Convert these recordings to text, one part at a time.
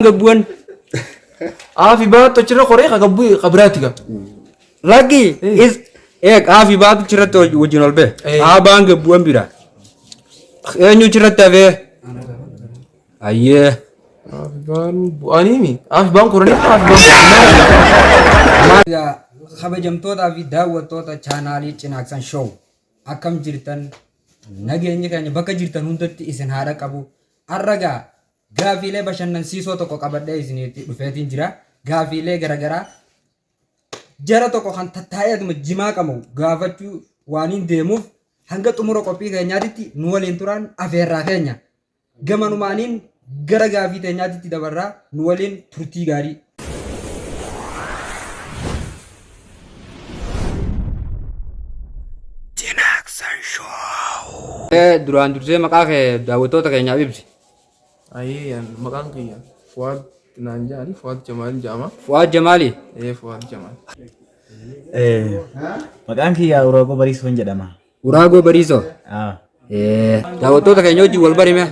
Gabbu'an. Aafi baatu achirra koree ka gabbu ka biraati ga. Lakki is eeg aafi baatu achirratti wajjin ol ba'e. Aabaan gabbu'an bira. Eenyu achirratti hafee? Ayyee. Aafi baan bu'anii mi? Aafi baan koranii aafi baan bu'anii. Egaa kabajamtootaa fi daawwattoota chaanaalii Cinaaksan Show akkam jirtan nageenyi keenya bakka jirtan hundatti isin haa dhaqqabu. Har'a gaa Gaafiilee bashannansiisoo tokko qabadhee isinitti dhufeetiin jira. Gaafiilee garagaraa jara tokko kan tattaa'eetuma jimaa qama'u gaafachuu waaniin deemuuf hanga xumura qophii keenyaatitti nu waliin turaan afeerraa keenya. Gamanumaaniin gara gaafii teenyaatitti dabarraa nu waliin turtii gaarii. Duraan dursee maqaa kee daawwattoota keenyaaf ibsi. Ayyee maqaan kiyya Fuwaad naan jedhani Fuwaad Jamaal jedhama. Fuwaad Jamaali. Ee Fuwaad Jamaal. Maqaan kiyya Uraagoo Bariisoon jedhama. Uraagoo Bariisoo. Ah. Daawwattoota keenya wajjin wal barime.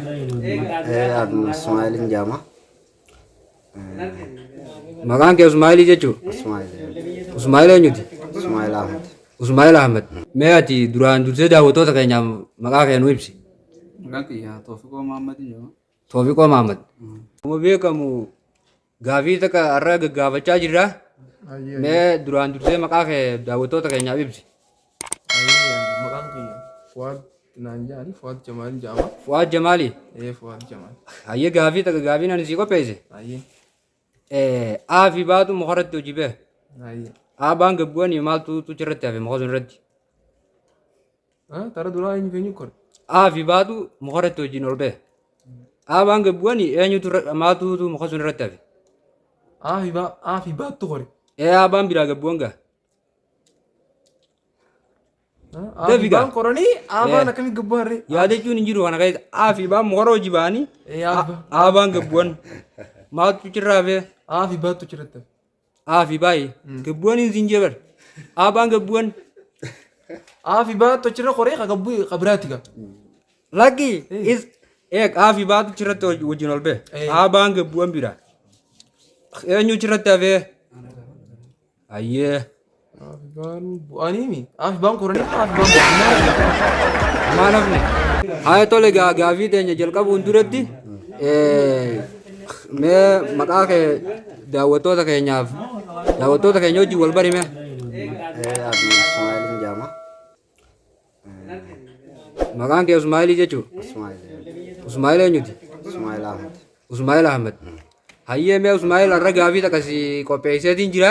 Abdul Ismaa'ilin jedhama. Maqaan kee Usmaa'ilii jechuu? Ismaa'il. Usmaa'il eenyuti? Ismaa'il Ahmed. Usmaa'il Ahmed. Mee ati duraan dursee daawwattoota keenyaaf maqaa kee nu ibsi. Maqaan kiyya Toofiqoo Mahammad jedhama. Toofiqoo Mahammad. Akkuma beekamu gaafii takka har'a gaggaafachaa jirra. Mee duraan dursee maqaa kee daawwattoota keenyaaf ibsi. Ayyee maqaan kiyya Fuwaad naan jedhani Fuwaad Jamaal jedhama. Fuwaad Jamaali. Ee Fuwaad Jamaal. Hayyee gaafii takka gaafiin ani sii qopheesse. Ayyee. A fi baatu mukarratti hojii bee. Ayyee. A baan gabbu'anii maaltu tuchirratti hafe muka sun irratti. Tara duraa eenyu eenyu kore? A fi baatu mukarratti hojiin ol bee. A baan gabbu'anii eenyutu maaltu muka sun irratti hafe. A fi baa A fi baattu kore. Ee A baan biraa gabbu'an gaa. A fi Dafi gaa. baan koranii A baan Eh. akkamitti gabbu'an ree? Yaadachuun hin jiru kana keessa A fi baan mukarra hojii ba'anii Ee A fi baa. A baan gabbu'an maaltu cirraa hafee. A fi baattu achirratti hafe. A fi baay'ee gabbu'an hin siin jeebar. A baan gabbu'an. A fi baattu achirra koree ka gabbu ka biraati gaa. Lakki is eeg A fi baatu achirratti wajjin ol ba'e. A baan gabbu'an bira. Eenyu achirratti hafee? Ayyee. Aafi baan bu'anii mi? Aafi baan koranii aafi baan bu'anii. Maal hafne? Haa tole gaa gaafii teenya jalqabuun duratti mee maqaa kee daawwattoota keenyaaf daawwattoota keenya wajjin wal barime. Abdul Ismaa'ilin jedhama. Maqaan kee Usmaa'ilii jechuu? Ismaa'il. Usmaa'il eenyuti? Ismaa'il Ahmed. Usmaa'il Ahmed. Hayyee mee Usmaa'il har'a gaafii takka si qopheesseetiin jira.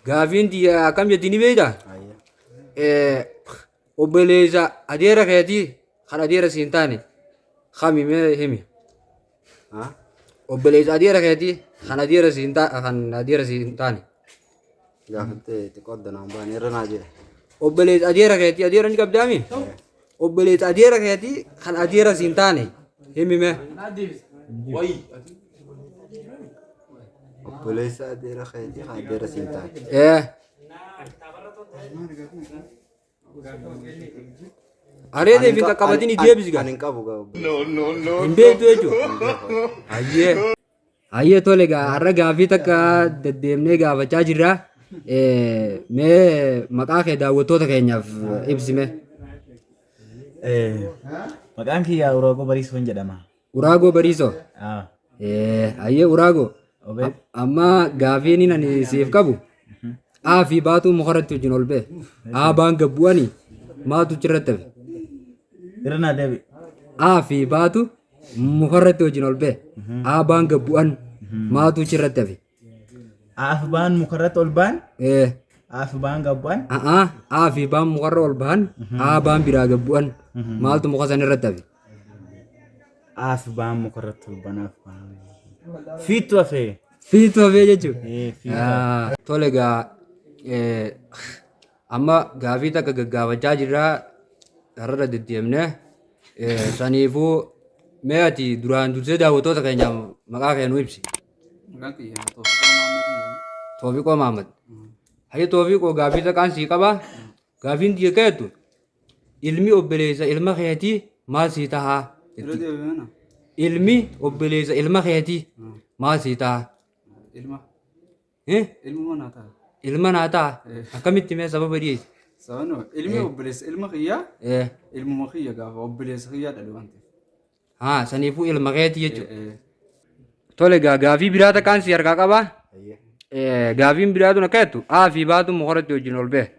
Gaafiin tiyya akkam jetti ni beektaa? Hayyee. Obboleessa adeera keetii kan adeera siin taane kami mee himi. Ha? Obboleessa adeera keetii kan adeera siin kan adeera siin taane. Gaafattee xiqqoo adda naan baane irra naa jedhe. Obboleessa adeera keetii adeera ni qabdaami? Obboleessa adeera keetii kan adeera siin taane himi mee. Obboleessa adeera keetii kan adeera siin taane. Areeda fi qaqqabatin itti deebisi gaa. Ani hin qabu gaa obboleessa. Hin beektu jechuudha. Hayyee. Hayyee tole gaa har'a gaaffii takka deddeemnee gaafachaa jirra. Mee maqaa kee daawwattoota keenyaaf ibsime. Maqaan kiyya Uraagoo Bariisoon jedhama. Uraagoo Bariisoo. Ah. Hayyee Uraagoo. Obee. Amma gaafiin ani siif qabu A fi baatuu mukarratti wajjin ol ba'e. A baan gabbu'anii maaltu achirratti hafe? Irra naa deebi. A fi baatu mukarratti wajjin ol ba'e. A baan gabbu'an maaltu achirratti hafe? Aaf baan mukarratti ol baan. Ee, Aaf baan gabbu'an. a'aa A fi baan mukarra ol bahan A baan biraa gabbu'an maaltu muka san irratti hafe? Aaf baan mukarratti ol baan aaf baan. Fiittu hafee. Fiitu hafee jechuudha. Ee, fiittu hafe. Ah, Tole egaa amma gaafii takka gaggaafachaa jirra har'arra deddeemne saniifuu mee ati duraan dursee daawwattoota keenyaaf maqaa kee nu ibsi. Maqaan kiyya Toofiqoo Mahammad jedhama. Toofiqoo Mahammad. Hayya Toofiqoo gaafii takkaan sii qaba. Gaafiin tiyya keetu ilmi obboleessa ilma keetii maal sii tahaa? Irra deebi'ee mana. Ilmi obboleessa ilma keetii maal sii ta'a? Ilma. Eh? Ilmuma naa ta'a. Ilma naa ta'a. Akkamitti mee sababa dhiyeessi? Sababni ilmi obboleessa ilma kiyyaa Eh. ilmuma kiyya gaafa obboleessa kiyyaa dhale waan ta'eef. Haa saniifuu ilma keetii jechuudha. Eh, Tole gaa gaafii biraa takkaan si harkaa qabaa. Gaafiin biraa tun akka jettu A fi baatu muka irratti wajjin ol ba'e.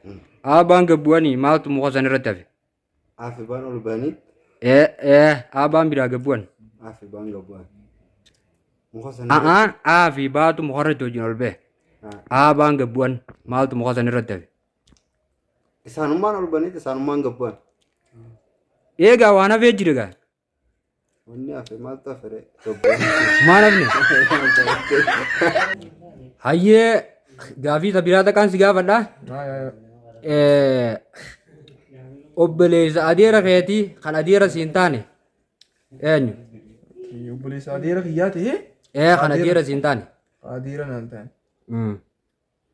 A baan gabbu'anii maaltu muka san irratti hafe? A fi baan ol ba'anii A baan biraa gabbu'an. A fi baan gad bu'an. Muka sana A'aan A fi baatu muka irratti wajjin ol ba'e. A baan gabbu'an maaltu muka san irratti hafe? Isaanummaan ol ba'anii isaanummaan gad bu'an. Eegaa waan hafee jira gaa. Wanni hafe maaltu hafe ree? Gad bu'an. Maal hafne? Hayyee gaafii ta biraa takkaan si gaafadha. Obboleessa adeera keetii kan adeera siin taane eenyu? Obboleessa adeera kiyyaa ta'ee Kan adeera siin taane. Adeera naan ta'an.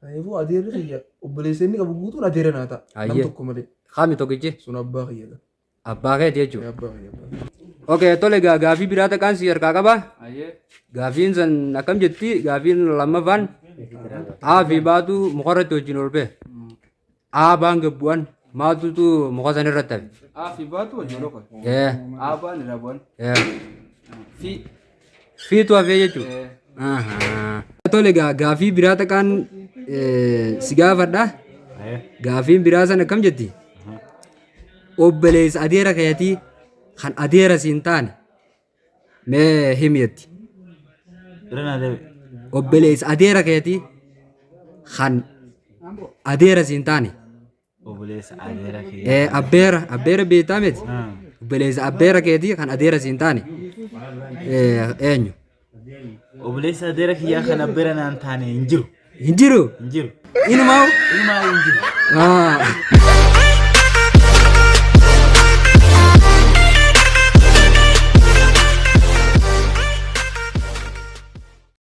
Kanaafuu adeerri kiyya obboleessa inni qabu guutuun adeera naa ta'a. Nam Hayyee. tokko malee. Kami tokkichi? Sun abbaa kiyya. Abbaa keeti jechuudha. Abbaa kiyya. Okay, tole gaa gaafii biraa takkaan si harkaa qaba. Hayyee. Gaafiin san akkam jetti? Gaafiin lammaffaan A fi baatu muka irratti wajjin ol ba'e. A baan gabbu'an maaltutu muka san irratti hafe? A fi baatu wajjin ol ka'e. A baan irraa bu'an. Fi. Fiitu hafee jechuudha. Eh. Tole gaa gaafii biraa takkaan si gaafadha. Gaafiin biraa san akkam jetti? Obboleessa adeera keetii kan adeera siin taane mee himi jetti. Irra naa deebi. Obboleessa adeera keetii kan adeera siin taane. Obboleessa adeera kiyyaa. Abbeera abbeera beektaa miti? Obboleessa abbeera keetii kan adeera siin taane eenyu? Obboleessa adeera kiyyaa kan abbeera naan taane hin jiru. Hin jiru? Hin jiru. Inumaa? Inumaa hin jiru. Ah.